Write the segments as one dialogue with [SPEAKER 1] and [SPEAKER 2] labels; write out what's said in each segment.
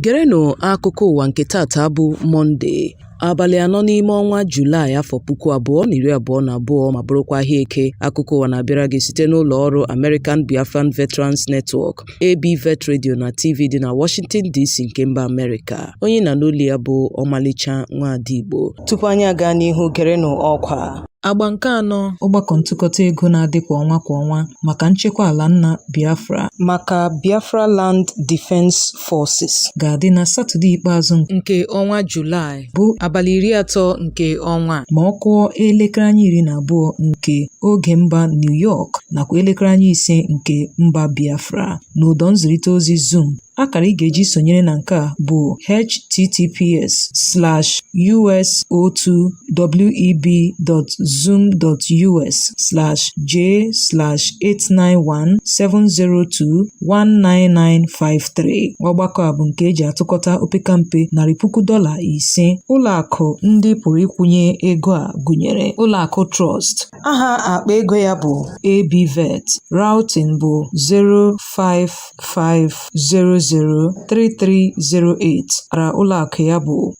[SPEAKER 1] Gerenụ akụkọ ụwa nke tata bụ Mọnde, abalị 4 n'ime ọnwa Julaị, afọ 2022, ma bụrụkwa ahịa Eke. Akụkọ ụwa na-abịara gị site n'ụlọ ọrụ American Biafran Veterans Network, ABVET Radio na TV dị na Washington DC nke mba Amerịka. Onye na n'olu ya bụ Ọmalịcha Nwaada Igbo. Tupu anyị aga n'ihu, gerenụ ọkwa.
[SPEAKER 2] Agba nke anọ ọgbakọ ntụkọta ego na-adị kwa ọnwa kwa ọnwa maka nchekwa ala nna Biafra,
[SPEAKER 1] maka Biafra Land Defense Forces,
[SPEAKER 2] ga-adị na Satọde ikpeazụ nke ọnwa Julaị, bụ abalị 30 nke ọnwa a, ma ọ kụọ elekere anya 12 nke oge mba New York nakwa elekere anya 5 nke mba Biafra n'ụdọ nzirịta ozi Zoom. Akara ị ga-eji sonyere na nke a bụ https://us02web.zoom.us/j/89170219953. Ọgbakọ a bụ nke eji atụkọta opekampe $500,000. Ụlọ akụ ndị pụrụ ịkwụnye ego a gụnyere ụlọ akụ Trust,
[SPEAKER 1] aha akpa ego ya bụ
[SPEAKER 2] ABVET, routing bụ 055003308, akara ụlọ akụ ya bụ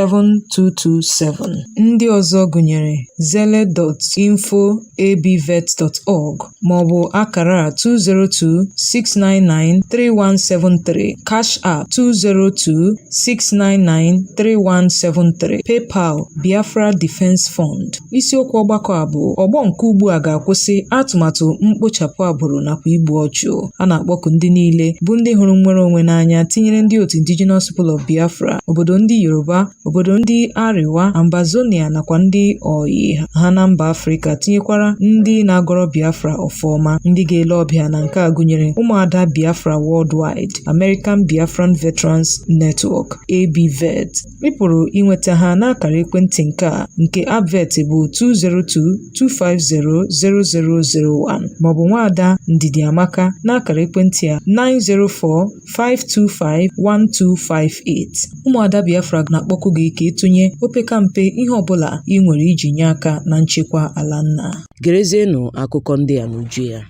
[SPEAKER 2] 1210006027227. Ndị ọzọ gụnyere zelle.info@abvet.org maọbụ akara 202-699-3173, Cash App 202-699-3173, PayPal Biafra Defense Fund. Isiokwu ọgbakọ a bụ ọgbọ nke ugbu a ga-akwụsị atụmatụ mkpochapụ agbụrụ nakwa igbu ọchụ. A na-akpọku ndị niile bụ ndị hụrụ nnwere onwe n'anya, tinyere ndị otu Indigenous People of Biafra, obodo ndị Yoruba, obodo ndị Arewa, Ambazonia nakwa ndị oyi ha na mba Afrịka, tinyekwara ndị na-agọrọ Biafra ọfọma. Ndị ga-ele ọbịa na nke a gụnyere ụmụada Biafra Worldwide, American Biafran Veterans Network, ABVET. Ị pụrụ inweta ha n'akara ekwentị nke a nke ABVET bụ 202-250-0001 maọbụ nwaada Ndidi Amaka n'akara ekwentị a 904-525-1258. Ụmụada Biafra na-akpọku gị ka ịtụnye opekampe ihe ọbụla ị nwere iji nye aka na nchekwa ala nna.
[SPEAKER 1] Gerezienụ akụkọ ndị a n'uju ya.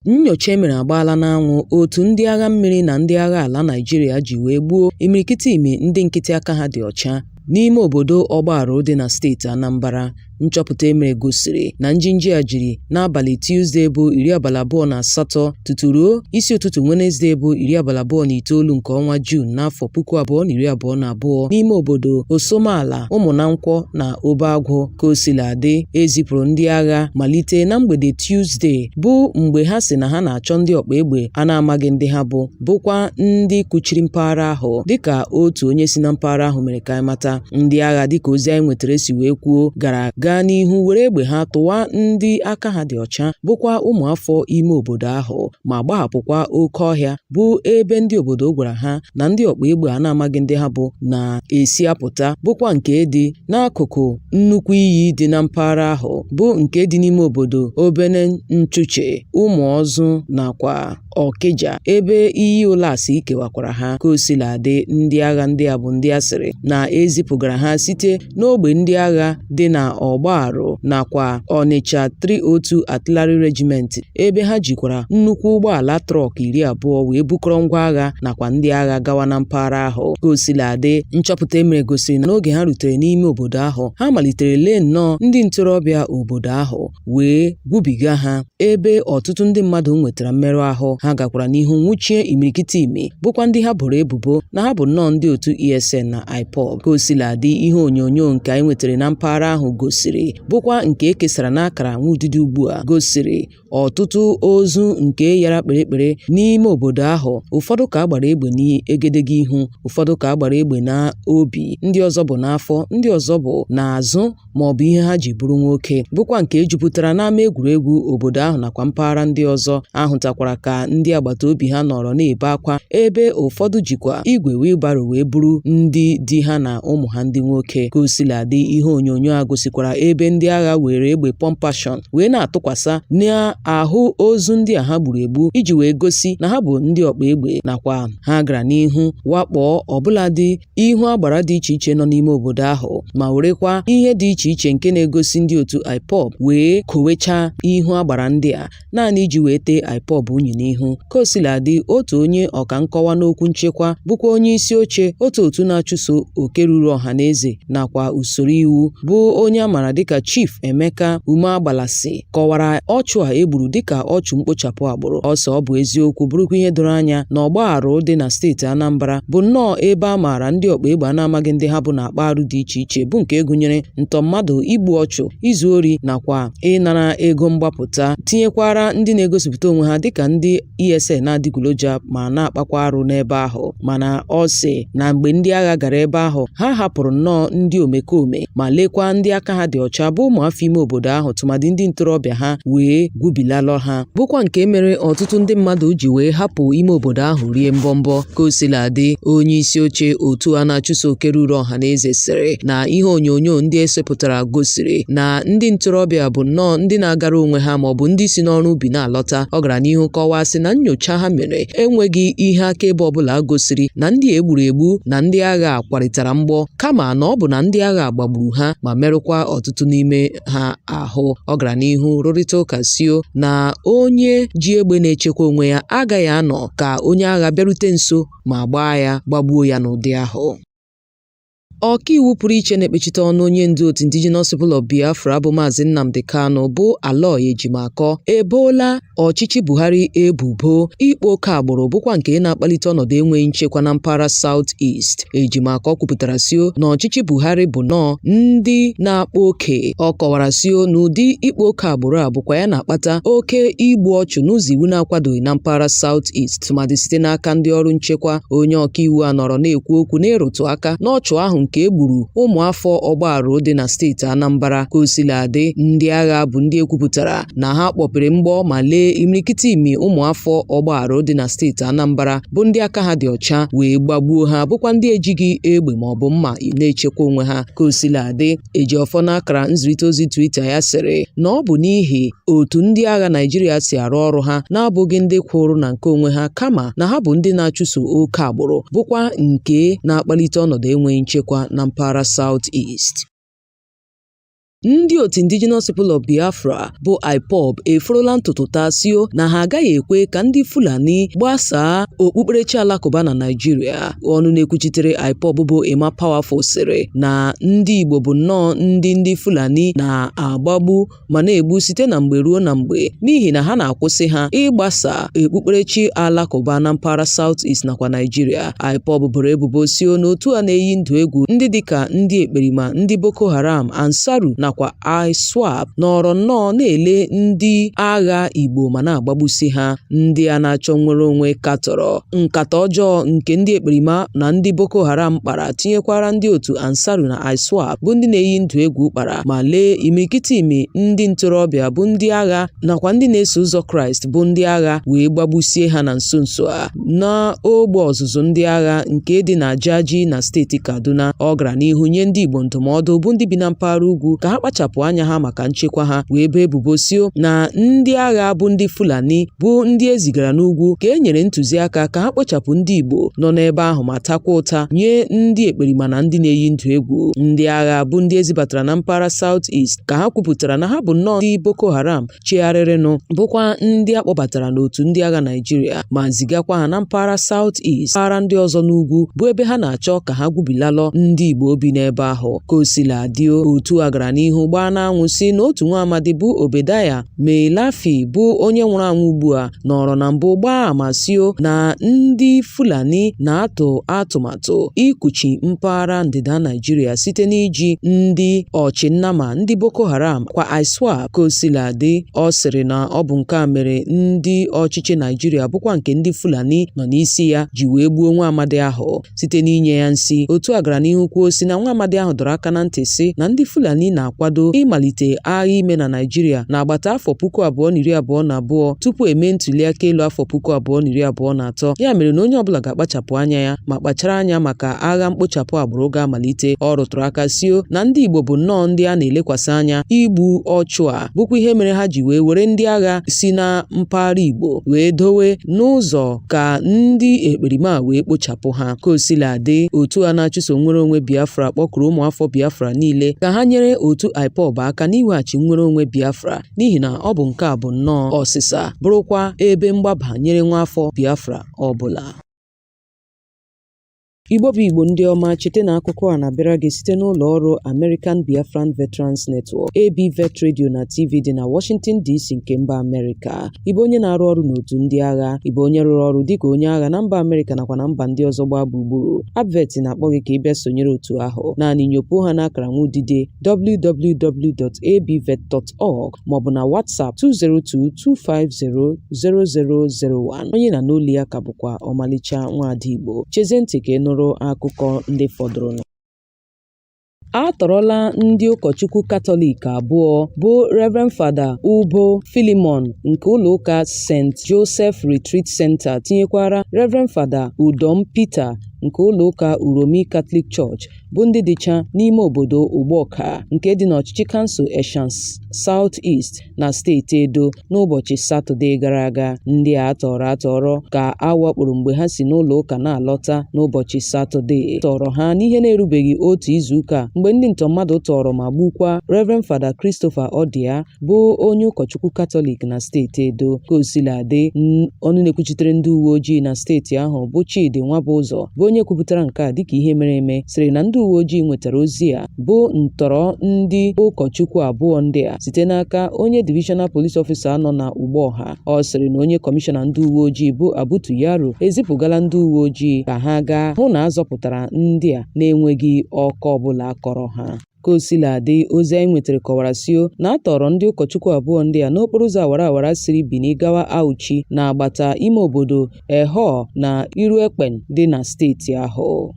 [SPEAKER 1] Nnyocha emere agbaala n'anwụ otu ndị agha mmiri na ndị agha ala Naịjirịa ji wee gbuo imirikiti imi ndị nkịtị aka ha dị ọcha n'ime obodo Ọgbarụ dị na steeti Anambra. Nchọpụta emere gosiri na njinji a jiri n'abalị Tuzdee bụ 28 tutu ruo isi ụtụtụ Wenezdee bụ 29 nke ọnwa Juun n'afọ 2022 n'ime obodo Osomala, Ụmụnankwọ na Obeagwụ. Ka o sila dị, ezipụrụ ndị agha malite na mgbede Tuzdee, bụ mgbe ha sị na ha na-achọ ndị ọkpa egbe a na-amaghị ndị ha bụ, bụkwa ndị kuchiri mpaghara ahụ. Dịka otu onye si na mpaghara ahụ mere ka anyị mata, ndị agha, dịka ozi anyị nwetara si wee kwuo, gara gaa n'ihu were egbe ha tụwa ndị aka ha dị ọcha, bụkwa ụmụafọ ime obodo ahụ, ma gbahapụkwa oke ọhịa bụ ebe ndị obodo gwara ha na ndị ọkpa egbe a na-amaghị ndị ha bụ na-esi apụta, bụkwa nke dị n'akụkụ nnukwu iyi dị na mpaghara ahụ, bụ nke dị n'ime obodo Obene Nchuche, Ụmụọzụ nakwa Ọkịja, ebe iyi Ụlasị kewakwara ha. Ka o sila dị, ndị agha ndị a bụ ndị a sịrị na ezipụgara ha site n'ogbe ndị agha dị na Ọgbarụ nakwa Ọnịcha 302 Artillery Regiment, ebe ha jikwara nnukwu ụgbọala trọk 20 wee bukọrọ ngwa agha nakwa ndị agha gawa na mpaghara ahụ. Ka o sila dị, nchọpụta emere gosiri na n'oge ha rutere n'ime obodo ahụ, ha malitere lee nnọọ ndị ntorobịa obodo ahụ wee gwubiga ha, ebe ọtụtụ ndị mmadụ nwetara mmerụ ahụ. Ha gakwara n'ihu nwụchie imirikiti imi, bụkwa ndị ha boro ebubo na ha bụ nnọọ ndị otu ESN na IPOB. Ka o sila dị, ihe onyonyo nke anyị nwetara na mpaghara ahụ gosiri, bụkwa nke e kesara n'akara nwudide ugbu a, gosiri ọtụtụ ozu nke yara kpere kpere n'ime obodo ahụ. Ụfọdụ ka a gbara egbe n'egedege ihu, ụfọdụ ka a gbara egbe n'obi, ndị ọzọ bụ n'afọ, ndị ọzọ bụ n'azụ ma ọ bụ ihe ha ji bụrụ nwoke, bụkwa nke jupụtara n'ama egwuregwu obodo ahụ nakwa mpaghara ndị ọzọ. Ahụtakwara ka ndị agbata obi ha nọrọ na-ebe akwa, ebe ụfọdụ jikwa igwe wheelbarrow wee buru ndị di ha na ụmụ ha ndị nwoke. Ka o sila dị, ihe onyonyo a gosikwara ebe ndị agha were egbe pump action wee na-atụkwasa n'ahụ ozu ndị a ha gburu egbu iji wee gosi na ha bụ ndị ọkpa egbe nakwa ha gara n'ihu wakpo ọbụladị ihu agbara dị iche iche nọ n'ime obodo ahụ ma werekwa ihe dị iche iche nke na-egosi ndị otu IPOB wee kowechaa ihu agbara ndị a naanị iji wee tee IPOB unyi n'ihu. Ka o sila dị, otu onye ọka nkọwa n'okwu nchekwa bụkwa onye isi oche otu otu na-achụso oke ruru ọha na eze nakwa usoro iwu bụ onye a maara dịka Chief Emeka Umeagbalasi kọwara ọchụ a e gburu dịka ọchụ mkpochapụ agbụrụ. Ọ sị ọ bụ eziokwu bụrụkwa ihe doro anya na ọgbaghara dị na steeti Anambra bụ nnọọ ebe a maara ndị ọkpa egbe a na-amaghị ndị ha bụ na-akpa arụ dị iche iche bụ nke gụnyere ntọ mmadụ, igbu ọchụ, izu ori nakwa ịnara ego mgbapụta, tinyekwara ndị na-egosipụta onwe ha dịka ndị ESN adịgboloja ma na-akpakwa arụ n'ebe ahụ. Mana ọ sị na mgbe ndị agha gara ebe ahụ, ha hapụrụ nnọọ ndị omekome ma lekwa ndị aka ha dị ọcha bụ ụmụafọ ime obodo ahụ tụmadị ndị ntorobịa ha wee gwubilalọ ha, bụkwa nke mere ọtụtụ ndị mmadụ ji wee hapụ ime obodo ahụ rie mbọmbọ. Ka o sila dị, onye isi oche otu a na-achụso oke ruru ọha na eze sịrị na ihe onyonyo ndị esepụtara gosiri na ndị ntorobịa bụ nnọọ ndị na-agara onwe ha maọbụ ndị si n'ọrụ ubi na-alọta. Ọ gara n'ihu kọwaa sị na nnyocha ha mere enweghị ihe akaebe ọbụla gosiri na ndị e gburu egbu na ndị agha kwarịtara mgbọ, kama na ọ bụ na ndị agha gbagburu ha ma merụkwa ọtụtụ n'ime ha ahụ. Ọ gara n'ihu rụrịta ụka sio na onye ji egbe na-echekwa onwe ya agaghị anọ ka onye agha bịarute nso ma gbaa ya gbagbuo ya n'ụdị ahụ. Ọkaiwu pụrụ iche na-ekpechite ọnụ onye ndu otu Indigenous People of Biafra bụ Maazị Nnamdi Kanu bụ Aloy Ejimakor eboola ọchịchị Buhari ebubo ịkpa oke agbụrụ bụkwa nke na-akpalite ọnọdụ enweghị nchekwa na mpaghara South East. Ejimakor kwupụtara sio na ọchịchị Buhari bụ nnọọ ndị na-akpa oke. Ọ kọwara sio na ụdị ịkpa oke agbụrụ a bụkwa ya na-akpata oke igbu ọchụ n'ụzọ iwu na-akwadoghị na mpaghara South East tụmadị site n'aka ndị ọrụ nchekwa. Onye ọkaiwu a nọrọ na-ekwu okwu n'ịrụtụ aka n'ọchụ ahụ nke e gburu ụmụafọ Ọgbarụ dị na steeti Anambra. Ka o sila dị, ndị agha bụ ndị ekwupụtara na ha kpọpere mgbọ ma lee imirikiti imi ụmụafọ Ọgbarụ dị na steeti Anambra bụ ndị aka ha dị ọcha wee gbagbuo ha, bụkwa ndị ejighị egbe maọbụ mma na-echekwa onwe ha. Ka o sila dị, Ejiofor n'akara nzirịta ozi Twitter ya sịrị na ọ bụ n'ihi otu ndị agha Naịjirịa si arụ ọrụ ha na-abụghị ndị kwụrụ na nke onwe ha kama na ha bụ ndị na-achụso oke agbụrụ bụkwa nke na-akpalite ọnọdụ enweghị nchekwa na mpaghara South East. Ndị otu Indigenous People of Biafra bụ IPOB eforola ntutu taa sio na ha agaghị ekwe ka ndị Fulani gbasaa okpukperechi alakụba na Naịjirịa. Ọnụ na-ekwuchitere IPOB bụ Emma Powerful sịrị na ndị Igbo bụ nnọọ ndị Fulani na-agbagbu ma na-egbu site na mgbe ruo na mgbe n'ihi na ha na-akwụsị ha ịgbasa okpukperechi alakụba na mpaghara South East nakwa Naịjirịa. IPOB boro ebubo sio na otu a na-eyi ndụ egwu ndị dịka ndị ekperima, ndị Boko Haram, Ansaru nakwa ISWAP nọrọ nnọọ na-ele ndị agha Igbo ma na-agbagbusi ha. Ndị a na-achọ nnwere onwe katọrọ nkata ọjọọ nke ndị ekperima na ndị Boko Haram kpara tinyekwara ndị otu Ansaru na ISWAP bụ ndị na-eyi ndụ egwu kpara ma lee imirikiti imi ndị ntorobịa bụ ndị agha nakwa ndị na-eso ụzọ Kraịst bụ ndị agha wee gbagbusie ha na nso nso a n'ogbe ọzụzụ ndị agha nke dị na Jaji na steeti Kaduna. Ọ gara n'ihu nye ndị Igbo ndụmọdụ bụ ndị bi na mpaghara ugwu ka ha kpachapụ anya ha maka nchekwa ha wee boo ebubo sio na ndị agha bụ ndị Fulani bụ ndị e zigara n'ugwu ka e nyere ntụziaka ka ha kpochapụ ndị Igbo nọ n'ebe ahụ ma takwa ụta nye ndị ekperima na ndị na-eyi ndụ egwu. Ndị agha bụ ndị ezibatara na mpaghara South East ka ha kwupụtara na ha bụ nnọọ ndị Boko Haram chegharịrịnụ bụkwa ndị a kpọbatara n'otu ndị agha Naịjirịa ma zigakwa ha na mpaghara South East, mpaghara ndị ọzọ n'ugwu bụ ebe ha na-achọ ka ha gwubilalọ ndị Igbo bi n'ebe ahụ. Ka o sila dị, otu a gara n'ihu gbaa n'anwụ sị na otu nwa amadi bụ Obedaya Mailafi bụ onye nwụrụ anwụ ugbu a nọrọ na mbụ gbaa ama sio na ndị Fulani na-atụ atụmatụ ikuchi mpaghara ndịda Naịjirịa site n'iji ndị ọchịnnama ndị Boko Haram kwa ISWAP. Ka o sila dị, ọ sịrị na ọ bụ nke a mere ndị ọchịchị Naịjirịa bụkwa nke ndị Fulani nọ n'isi ya ji wee gbuo nwa amadi ahụ site n'inye ya nsi. Otu a gara n'ihu kwuo sị na nwa amadi ahụ dọrọ aka na ntị sị na ndị Fulani na na-akwado ịmalite agha ime na Naịjirịa n'agbata afọ 2022 tupu e mee ntuliaka elu afọ 2023. Ya mere na onye ọbụla ga-akpachapụ anya ya ma kpachara anya maka agha mkpochapụ agbụrụ ga-amalite. Ọ rụtụrụ aka sio na ndị Igbo bụ nnọọ ndị a na-elekwasị anya igbu ọchụ a, bụkwa ihe mere ha ji wee were ndị agha si na mpaghara Igbo wee dowe n'ụzọ ka ndị ekperima wee kpochapụ ha. Ka o sila dị, otu a na-achụso nnwere onwe Biafra kpọkuru ụmụafọ Biafra niile ka ha nyere otu IPOB aka n'iweghachi nnwere onwe Biafra, n'ihi na ọ bụ nke a bụ nnọọ ọsịsa bụrụkwa ebe mgbaba nyere nwaafọ Biafra ọbụla. Igbo bụ Igbo ndị ọma, cheta na akụkọ a na-abịara gị site n'ụlọ ọrụ American Biafran Veterans Network, ABVET Radio na TV dị na Washington DC nke mba Amerịka. Ị bụ onye na-arụ ọrụ n'otu ndị agha, ị bụ onye rụrụ ọrụ dịka onye agha na mba Amerịka nakwa na mba ndị ọzọ gbaa gburugburu, ABVET na-akpọ gị ka ị bịa sonyere otu ahụ. Naanị nyopuo ha n'akara nwaudide www.abvet.org maọbụ na WhatsApp 202-250-0001. Onye na n'olu ya ka bụkwa ọmalịcha nwaada Igbo. Chezie ntị ka ị nụrụ akụkọ ndị fọdụrụnụ. A tọrọla ndị ụkọchukwu Katọlik abụọ bụ Reverend Fada Ubo Philemon nke ụlọụka St. Joseph Retreat Center tinyekwara Reverend Fada Udom Peter nke ụlọụka Uromi Catholic Church, bụ ndị dịcha n'ime obodo Ugbawka nke dị n'ọchịchị kansụl Esan South East na steeti Edo n'ụbọchị Satọde gara aga. Ndị a tọrọ atọrọ ka a wakporo mgbe ha si n'ụlọ ụka na-alọta n'ụbọchị Satọde. Tọrọ ha n'ihe na-erubeghị otu izuụka mgbe ndị ntọ mmadụ tọrọ ma gbukwaa Reverend Fada Christopher Odia, bụ onye ụkọchukwu Katọlik na steeti Edo. Ka o sila dị, ọnụ na-ekwuchitere ndị uwe ojii na steeti ahụ bụ Chidi Nwabụzọ, bụ onye kwupụtara nke a dịka ihe mere eme, sịrị na ndị uwe ojii nwetara ozi a bụ ntọrọ ndị ụkọchukwu abụọ ndị a site n'aka onye Divisional Police Officer nọ na Ugbawka. Ọ sịrị na onye kọmishọna ndị uwe ojii bụ Abutu Yaro ezipụgala ndị uwe ojii ka ha gaa hụ na a zọpụtara ndị a na-enweghị ọkọ ọbụla kọrọ ha. Ka o sila dị, ozi anyị nwetara kọwara sio na a tọrọ ndị ụkọchukwu abụọ ndị a n'okporo ụzọ awara awara siri Bini gawa Auchi n'agbata ime obodo Ehor na Iruekpen dị na steeti ahụ.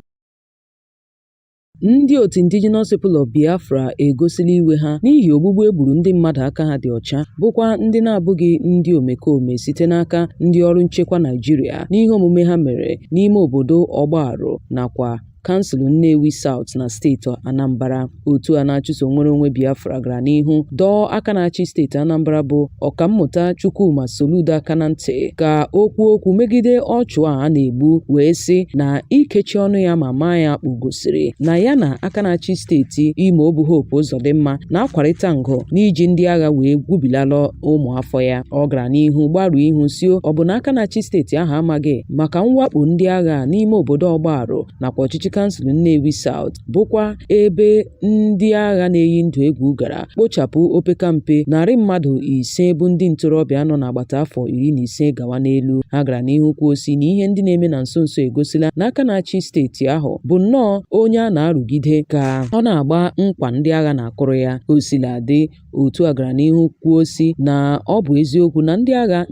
[SPEAKER 1] Ndị otu Indigenous People of Biafra egosila iwe ha n'ihi ogbugbu e gburu ndị mmadụ aka ha dị ọcha, bụkwa ndị na-abụghị ndị omekome, site n'aka ndị ọrụ nchekwa Naịjirịa n'ihe omume ha mere n'ime obodo Ọgbarụ nakwa kansụl Nnewi South na steeti Anambra. Otu a na-achụso nnwere onwe Biafra gara n'ihu dọọ aka na-achị steeti Anambra bụ Ọkammụta Chukwuma Soludo aka na ntị ka o kwuo okwu megide ọchụ a na-egbu, wee sị na ikechi ọnụ ya ma maa ya akpụ gosiri na ya na aka na-achị steeti Imo bụ Hope Uzodimma na-akwarịta ngụ n'iji ndị agha wee gwubilala ụmụafọ ya. Ọ gara n'ihu gbarụọ ihu sio ọ bụ na aka na-achị steeti ahụ amaghị maka mwakpo ndị agha n'ime obodo Ọgbarụ nakwa ọchịchị kansụl Nnewi South, bụkwa ebe ndị agha na-eyi ndụ egwu gara kpochapụ opekampe 500 bụ ndị ntorobịa nọ n'agbata afọ 15 gawa n'elu. Ha gara n'ihu kwuo sị na ihe ndị na-eme na nso nso egosila na aka na-achị steeti ahụ bụ nnọọ onye a na-arụgide ka ọ na-agba nkwa ndị agha na-akụrụ ya. Ka o sila dị, otu a gara n'ihu kwuo sị na ọ bụ eziokwu na ndị agha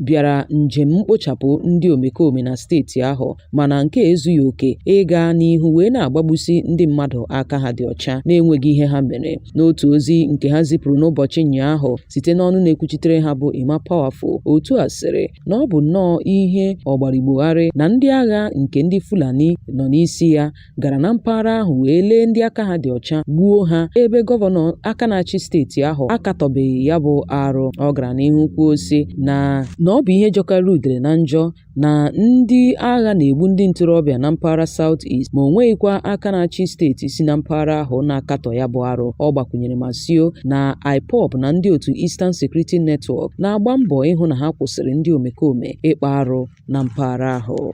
[SPEAKER 1] bịara njem mkpochapụ ndị omekome na steeti ahụ, mana nke ezughị oke ịga n'ihu wee na-agbagbusi ndị mmadụ aka ha dị ọcha na-enweghị ihe ha mere. N'otu ozi nke ha zipụrụ n'ụbọchị ụnyaahụ site n'ọnụ na-ekwuchitere ha bụ Emma Powerful, otu a sịrị na ọ bụ nnọọ ihe ọgbarigbogharị na ndị agha nke ndị Fulani nọ n'isi ya gara na mpaghara ahụ wee lee ndị aka ha dị ọcha gbuo ha, ebe gọvanọ aka na-achị steeti ahụ akatọbeghị ya bụ arụ. Ọ gara n'ihu kwuo sị na ọ bụ ihe jọkarịrị udele na njọ na ndị agha na-egbu ndị ntorobịa na mpaghara South East, ma o nweghịkwa aka na-achị steeti si na mpaghara ahụ na-akatọ ya bụ arụ. Ọ gbakwunyere ma sio na IPOB na ndị otu Eastern Security Network na-agba mbọ ịhụ na ha kwụsịrị ndị omekome ịkpa arụ na mpaghara ahụ.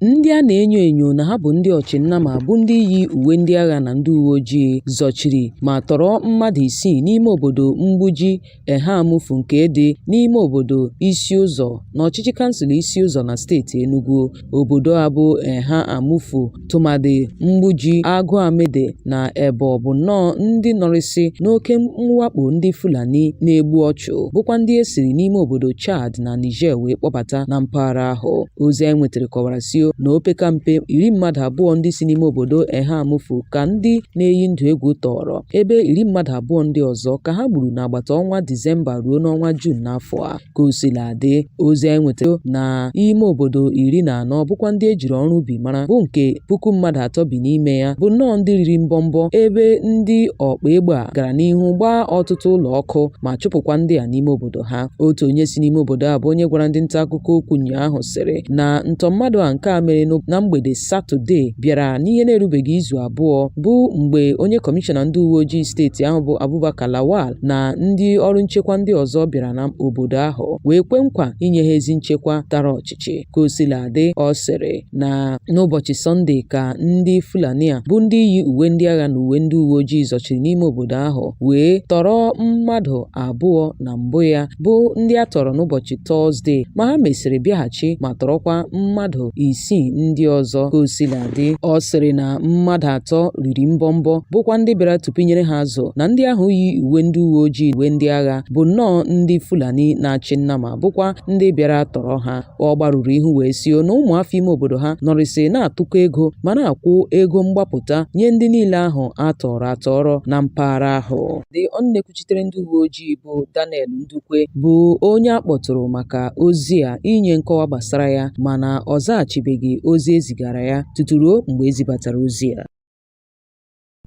[SPEAKER 1] Ndị a na-enyo enyo na ha bụ ndị ọchịnnama bụ ndị yi uwe ndị agha na ndị uwe ojii zọchiri ma tọrọ mmadụ isii n'ime obodo Mgbuji Eha-Amufu nke dị n'ime obodo Isi Ụzọ n'ọchịchị kansụl Isi Ụzọ na steeti Enugu. Obodo a bụ Eha-Amufu tụmadị Mgbuji, Agụ-Amede na Ebo bụ nnọọ ndị nọrịsị n'oke mwakpo ndị Fulani na-egbu ọchụ, bụkwa ndị e siri n'ime obodo Chad na Niger wee kpọbata na mpaghara ahụ. Ozi anyị nwetara kọwara sio na opekampe 20 ndị si n'ime obodo Eha-Amufu ka ndị na-eyi ndụ egwu tọọrọ, ebe 20 ndị ọzọ ka ha gburu n'agbata ọnwa Disemba ruo n'ọnwa Juun n'afọ a. Ka o sila dị, ozi anyị nwetara na ime obodo 14 bụkwa ndị e jiri ọrụ ubi mara bụ nke 3000 bi n'ime ya bụ nnọọ ndị riri mbọmbọ, ebe ndị ọkpa egbe a gara n'ihu gbaa ọtụtụ ụlọ ọkụ ma chụpụkwa ndị a n'ime obodo ha. Otu onye si n'ime obodo a bụ onye gwara ndị nta akụkọ okwu ụnyaahụ sịrị na ntọ mmadụ a nke a mere na mgbede Satọde bịara n'ihe na-erubeghị izu 2 bụ mgbe onye kọmishọna ndị uwe ojii steeti ahụ bụ Abubakar Lawal na ndị ọrụ nchekwa ndị ọzọ bịara na obodo ahụ wee kwe nkwa inye ha ezi nchekwa tara ọchịchị. Ka o sila dị, ọ sịrị na n'ụbọchị Sọnde ka ndị Fulani a bụ ndị yi uwe ndị agha na uwe ndị uwe ojii zọchiri n'ime obodo ahụ wee tọrọ mmadụ 2 na mbụ ya bụ ndị a tọrọ n'ụbọchị Tọzdee, ma ha mesịrị bịaghachi ma tọrọkwa mmadụ 6 ndị ọzọ. Ka o sila dị, ọ sịrị na mmadụ 3 riri mbọmbọ bụkwa ndị bịara tụpịnyere ha azụ na ndị ahụ yi uwe ndị uwe ojii uwe ndị agha bụ nnọọ ndị Fulani na-achị nnama bụkwa ndị bịara tọrọ ha. Ọ gbarụrụ ihu wee sị na ụmụafọ ime obodo ha nọrịsị na-atụkọ ego ma na-akwụ ego mgbapụta nye ndị niile ahụ a tọrọ atọrọ na mpaghara ahụ. Dị ọnụ na-ekwuchitere ndị uwe ojii bụ Daniel Ndukwe bụ onye a kpọtụrụ maka ozi a inye nkọwa gbasara ya, mana ọ zaghachibeghị ozi e zigara ya tutu ruo mgbe e zibatara ozi a.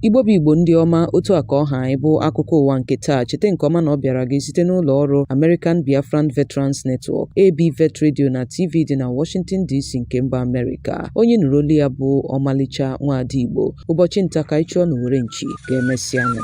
[SPEAKER 1] Igbo bụ Igbo ndị ọma, otu a ka ọ ha anyị bụ akụkọ ụwa nke taa. Cheta nke ọma na ọ bịara gị site n'ụlọ ọrụ American Biafran Veterans Network, ABVET Radio na TV dị na Washington DC nke mba Amerịka. Onye nụrụ olu ya bụ ọmalịcha nwaada Igbo. Ụbọchị nta ka anyị chụọ n'owere nchi, ka emesịanụ.